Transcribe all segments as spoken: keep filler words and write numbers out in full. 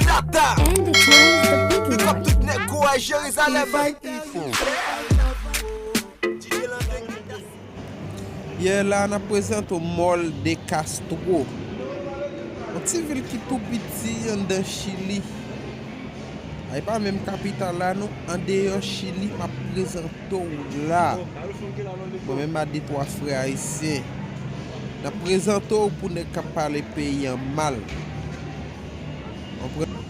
Rata! And it was the big Big up tout nèg kouway Jerizalèm. Yè la, n ap prezante w Mòl de Kastwo, yon ti vil ki tou piti anndan Chili. A, e pa menm kapital la, non, andeyò Chili, m ap prezante w la. Mwen menm ak de twa frè ayisyen, n ap prezante w pou nèg k ap pale peyi an mal. Konprann?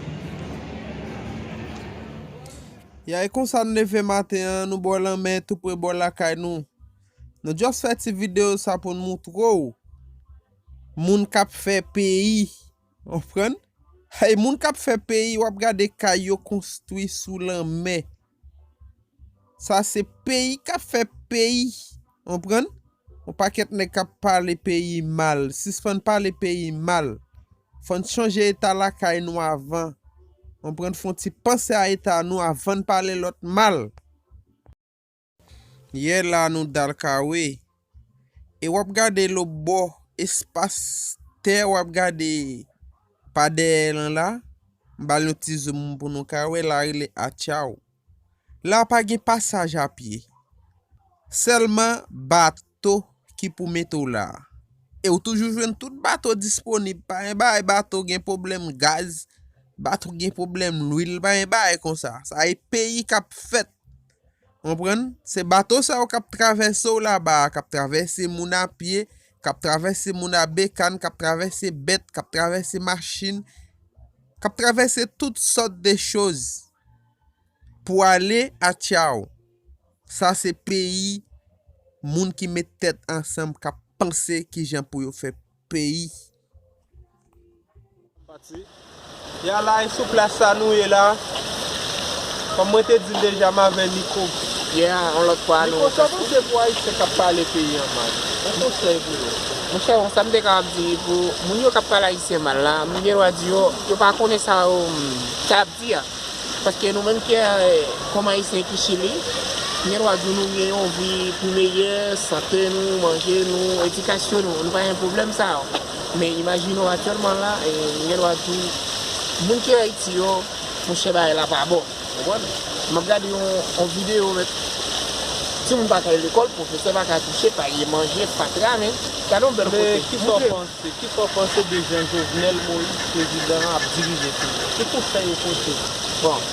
Ya, e konsa n leve maten an, nou bò lanmè, tou pre bò lakay nou. Nou just fè ti videyo sa pou n moutre w moun k ap fè peyi. Konprann? Hey, moun k ap fè peyi, w ap gade kay yo konstwi sou lanmè. Sa se peyi k ap fè peyi. Konprann? Yon pakèt nèg k ap pale peyi mal. Sispann pale peyi mal. Fò n chanje eta lakay nou avan. Konprann? Fò n ti panse a eta nou avan n pale lòt mal. Yè la nou dal kawe. E w ap gade lòt bò espas tè w ap gade pa dèyè lan la. M ba l yon ti zoom pou nou ka wè, la rele Atchao. La pa gen pasaj a pye. Sèlman bato ki pou mete w la. E w toujou jwenn tout bato disponib. Pa gen bagay bato gen pwoblèm gaz, bato gen pwoblèm lwil, pa gen bagay konsa. Sa e peyi k ap fèt. Konprann? Se bato sa yo k ap travèse w laba a, k ap travèse moun a pye, k ap travèse moun a bekann, k ap travèse bèt, k ap travèse machin, k ap travèse tout sòt de choz pou ale Atchao. Sa se peyi moun ki met tèt ansanm, k ap panse kijan pou yo fè peyi. Pati. Ya la, e sou plas sa nou ye la. Kòm mwen te di l deja, m avè Niko. Yeah, yon lòt fwa nou Niko, sa w panse pou Ayisyen k ap pale peyi an mal? Yon konsèy pou yo. Monchè, bon, sa m te kapab di pou moun yo k ap pale Ayisyen mal la, m gen dwa di yo, yo pa konnen sa yo, mm, sa y ap di a. Paske nou menm ki, eh, kòm Ayisyen ki Chili, m gen dwa di w nou gen yon vi pi meyè, sante nou, manje nou, edikasyon nou, nou pa gen pwoblèm sa yo. Men imajine w aktyèlman la, eh, m gen dwa di w, moun ki Ayiti yo, monchè, bagay la pa bon. Konprann? M ap gade yon, yon videyo, mèt, timoun pa ka al lekòl, pwofesè pa ka touche, pa gen manje, fatra, men gade yon bèl kote. Men kisa w panse? Se kisa w panse de jan Jovenel Moïse, prezidan an, ap dirije peyi a? Ki konsèy ou pote? Bon,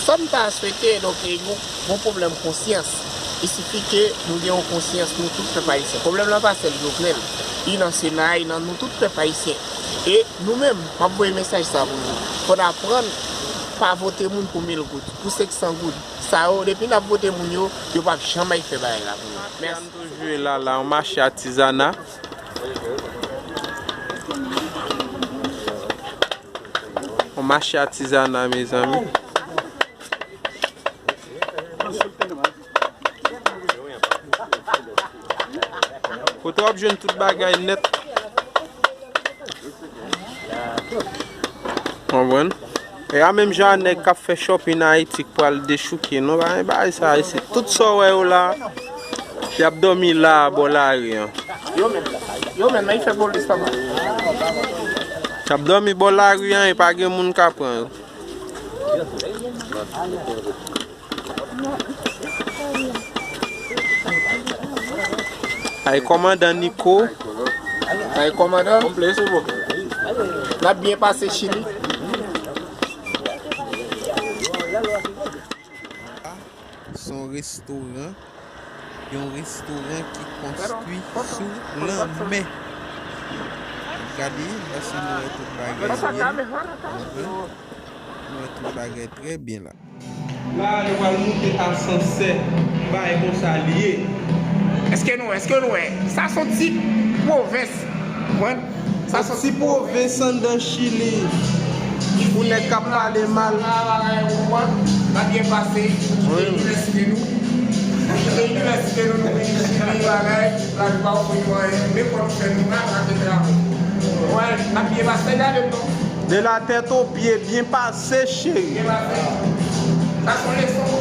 sa m ta swete, donk, e, nou gon pwoblèm konsyans. Il suffit ke nou gen yon konsyans, nou tout pèp ayisyen. Pwoblèm lan pa sèl Jovenel. Li nan Sena, li nan nou tout pèp ayisyen. E nou menm, m ap voye mesaj sa pou nou. Fò n aprann pa vote moun pou mil goud, pou senk san goud. Sa yo, depi n ap vote moun yo, yo p ap janm ay fè bagay la pou nou. Mèsi. Toujou la, la, yon mache atizana. Yon mache atizana, mezanmi. Kote w ap jwenn tout bagay nèt. Konprann? E a menm jan a nèg k ap fè shopping Ayiti k pral dechouke, non, pa gen bagay sa isit. Tout sa w wè yo la, y ap dòmi la, bò lari an. Yo menm, yo menm, men fè polis anba. Y ap dòmi bò lari an, e pa gen moun k ap pran yo. Ay, kòmandan Niko. Ay, kòmandan. N ap byen pase, Chili. Se yon restoran, yon restoran ki konstwi sou lanmè. Gade, èske nou wè tout bagay byen? Nou wè tout bagay trè byen la. La, nou pral moute asansè. Bagay konsa l ye. Èske nou wè? Èske nou wè? Sa se yon ti pwovens. Konprann? Sa se yon ti pwovens anndan Chili. Pou nèg k ap pale mal. N ap byen pase. Wi. Inivèsite nou. Inivèsite nou, nou vin Chili, bagay. Lavi pa ofri nou anyen. Men kò nou fè nou mal, n ap fè travay. Wè, n ap byen pase, gade m non. De la tèt o pye, byen pase, cheri. Byen pase. Sa se yon leson pou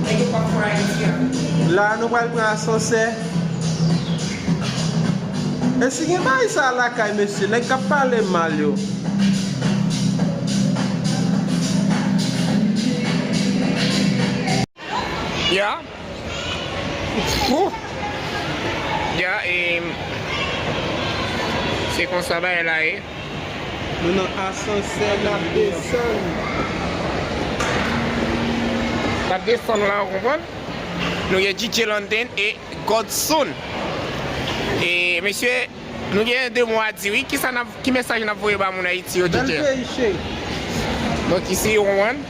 nèg yo k ap fè Ayiti a. La, nou pral pran asansè. E si gen bagay sa lakay, mesye, nèg k ap pale mal yo. Ya. Wou. Ya, e, se konsa bagay la ye. Nou nan asansè, n ap desann. N ap desann la, ou konprann? Nou gen D J London e Godson. E, mesye, nou gen de mo a di, wi. Kisa n ap, ki mesaj n ap voye ba moun Ayiti yo, Bèl D J? Peyi, cheri. Donk, isi, ou konprann?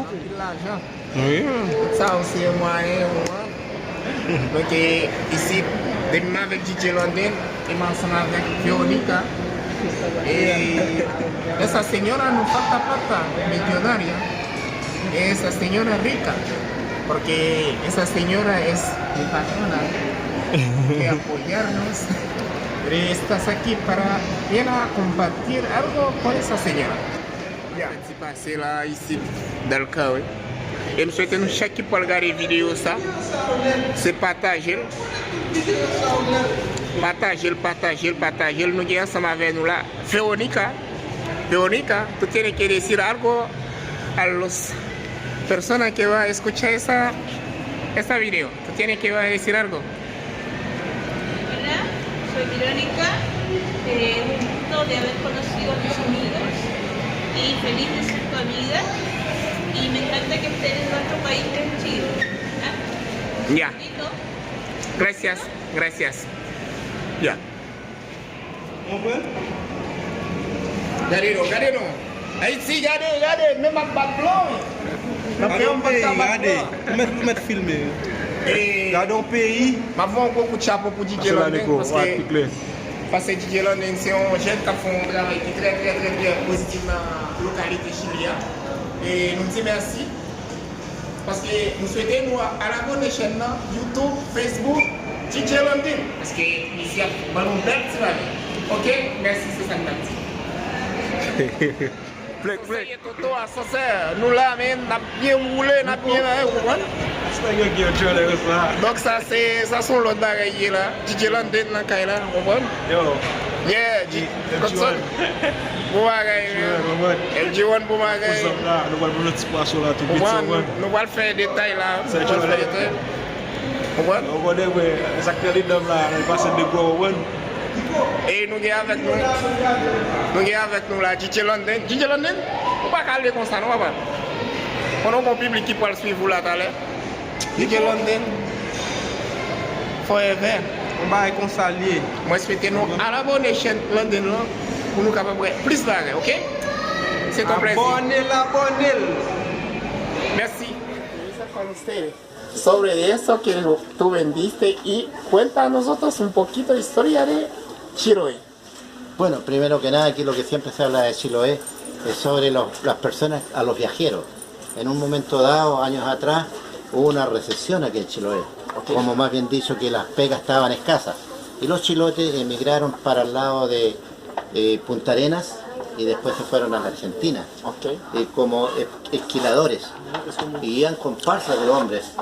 Anpil lajan. Wi. Tout sa yo se mwayen, ou konprann? Donk, e, isi, depi m avèk D J London, e m ansanm avèk Veronica. E, esa señora no falta plata, millonaria. Esa señora rica, porque esa señora es mi patrona que apoyarnos. Estás aquí para ir a compartir algo con esa señora. Ya. Ti pase la isit, dan le ka, wi. E m swete nou chak ki pral gade videyo sa, se pataje l. Pataje l, pataje l, pataje l. Nou gen ansanm avè nou la, Veronica. Veronica, tú tienes que decir algo a los personas que va a escuchar esa, esa video. Tú tienes que va a decir algo. Hola, soy Verónica. Eh, es un gusto de haber conocido a tus amigos y feliz de ser tu amiga. Y me encanta que estés en nuestro país, que es Chile. ¿Ah? Ya. Lindo. Gracias, gracias. Ya. Konprann? Gade non, gade non. Ayiti, gade, gade, menm ap bat blan, wi. Gade yon peyi, gade. Ou mèt, ou mèt filme. E gade yon peyi. M ap fè yon gwo kout chapo pou D J London, paske, paske D J London se yon jèn k ap fè yon travay ki trè, trè, trè, trè pozitif nan lokalite Chili a. E nou di mèsi. Paske nou swete nou a, al abòne chèn nan, YouTube, Facebook, D J London. Paske misye ap ban nou bèl ti bagay. Oke? Mèsi, se sa m t ap di. Plek, plek. Toto, asansè, nou la, men, n ap byen woule, n ap byen, ou konprann? Donk sa se, sa se yon lòt bagay ye la. D J London nan kay la, ou konprann? Yo. Yeah, G-, Godson. Bon bagay, man. L G one, bon bagay. Pou zam la, nou pral pran yon ti pwason la tou piti, ou konprann? Nou pral fè detay la. Nou pral fè detay. Ou konprann? Ou konnen, mwen, sa k nan li dam la, li pase de gwo, ou konprann? E nou gen avèk nou, nou gen avèk nou la, D J London. D J London, ou pa ka ale konsa, non, papa. Konnen w gen yon piblik ki pral swiv ou la talè. D J London forever. Yon bagay konsa l ye. Mwen swete nou al abòne chèn London lan pou nou kapab wè plis bagay, oke? Se ton plezi. Abòne l, abòne l. Mèsi. Sobre eso que tú vendiste y cuenta a nosotros un poquito historia de Chiloé. Bueno, primero que nada, aquí lo que siempre se habla de Chiloé es sobre los, las personas, a los viajeros. En un momento dado, años atrás, hubo una recesión aquí en Chiloé, como más bien dicho que las pegas estaban escasas. Y los chilotes emigraron para el lado de eh, Punta Arenas y después se fueron a la Argentina eh, como es- esquiladores. Y iban comparsas de hombres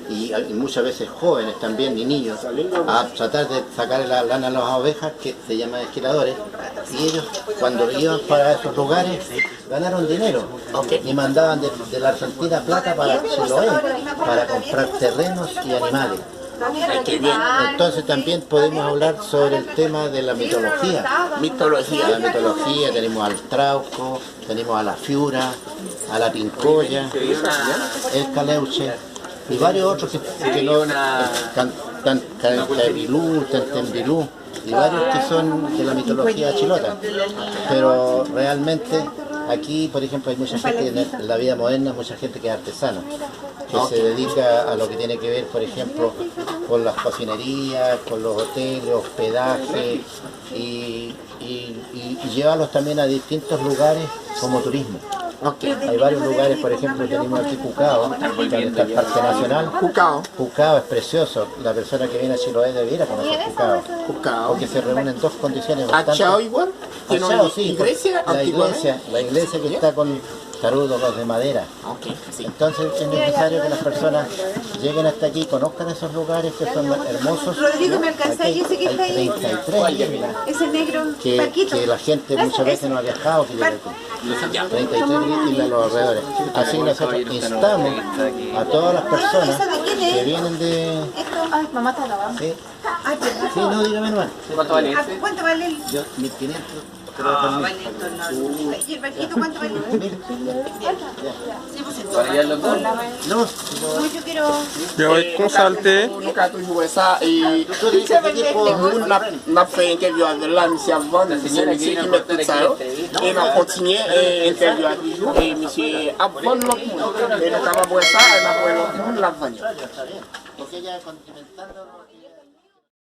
y, y muchas veces jóvenes también y niños a tratar de sacar la lana a las ovejas, que se llaman esquiladores. Y ellos, cuando iban para esos lugares, ganaron dinero y mandaban de, de la Argentina plata para Chiloé, para comprar terrenos y animales. Entonces también podemos hablar sobre el tema de la mitología. Mitología. La mitología, tenemos al Trauco, tenemos a la Fiura, a la Pincoya, el Caleuche y varios otros que, que no, Can- Can- Can- Caipilú, Tentembilú y varios que son de la mitología chilota. Pero realmente aquí, por ejemplo, hay mucha gente en el- en la vida moderna, mucha gente que es artesano, que se dedica a lo que tiene que ver, por ejemplo, con las cocinerías, con los hoteles, hospedaje y, y- y- y llevarlos también a distintos lugares como turismo. Hay varios lugares, por ejemplo, tenemos aquí Cucao, donde está el Parque Nacional. Cucao. Cucao es precioso. La persona que viene a Chiloé debe ir a conocer Cucao. Cucao. Porque se reúnen dos condiciones bastante. Achao igual. Tiene una iglesia antigua. La iglesia que está con Tarudo, los de madera. Ok, sí. Entonces es necesario que las personas lleguen hasta aquí y conozcan esos lugares que son hermosos. Rodrigo, ¿me Aquí alcanza ahí ese que está hay ahí? treinta y tres islas Ese negro, que, Paquito. Que la gente muchas veces no ha viajado, que llega aquí. treinta y tres islas a los alrededores. Así que nosotros instamos a todas las personas que vienen de... Esto, ay, mamá está lavando. Sí, Ay, perdón. Sí, no, dígame nomás. ¿Cuánto vale Ah, ese? ¿Cuánto vale el? Yo, mil quinientos. Ah, vale, entonces. ¿Y el barquito cuánto vale? Mil. Bien. Sí, pues Para allá entonces. los dos. No, No, yo quiero. Yo wè konsalte. Nou ka toujou wè sa e moun n ap, n ap fè entèvyou avè l la, misye ap vann, se misye ki mèt tout sa yo. E n ap kontinye e, entèvyou a toujou e misye ap vann lòt moun. E nou kapab wè sa, e n ap wè lòt moun l ap vann yo. Porque ya condimentando